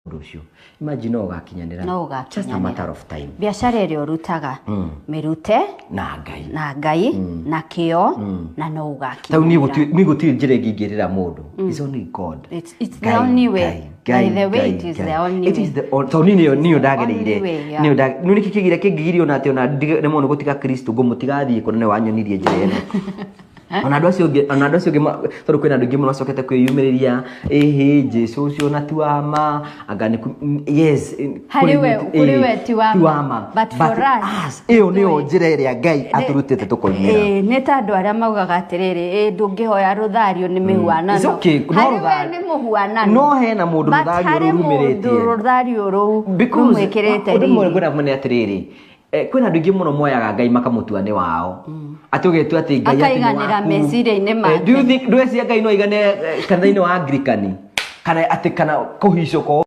Ũndũ ũcio, imagine, no ũgakinyanĩra. No Just a ũgakinyanĩra. matter of time. Biacara ĩrĩa ũrutaga, mĩrute na Ngai, na Ngai na kĩo, na no tau niĩ ũgakinyanĩra. Niĩ gũtirĩ njĩra ĩngĩ ingĩrĩra mũndũ. It's only God. It's the Ngai, only way. Ngai, Ngai, By the way, Ngai, it is Ngai. the only It way. is the tondũ niĩ nĩyo ndagereire. Only way, yeah. Nĩyo nĩ nĩkĩ kĩgira kĩngĩgirio na atĩ ona nemwo nĩ gũtiga Kristo, ngũmũtiga athiĩ kũ? Na nĩwe wanyonirie njĩra ĩno. Ona andũ acio angĩ, ona andũ acio angĩ tondũ kwĩna andũ aingĩ mũno macokete kwĩyumĩrĩria, ĩhĩ, Jesu ũcio ona ti wa ma, anga nĩ yes, Harĩ kũrĩ we, kũrĩ we ti wa ti ma. wa ma. But for us, ĩyo nĩyo tũĩ. njĩra ĩrĩa Ngai atũrutĩte tũkoimĩra. Ĩĩ, nĩ ta andũ arĩa maugaga atĩrĩrĩ, ĩ ndũngĩhoya rũthario nĩ mĩhuanano. It's okay, no Harĩ we nĩ mũhuanano. No hena mũndũ But rũthario harĩ rũu mũndũ rumĩrĩtie. rũthario rũu Because rũmwĩkĩrĩte ũndũ ũmwe riri. ngwenda mwene atĩrĩrĩ, kwĩna andũ aingĩ mũno moyaga Ngai makamũtua nĩ wao, atĩ ũgetua atĩ Ngai atĩ nĩ Akaiganĩra waku. meciria-inĩ make. Do you think, ndweciria Ngai no aigane kanitha-inĩ wa Anglican, kana atĩ kana kũhicwo kwa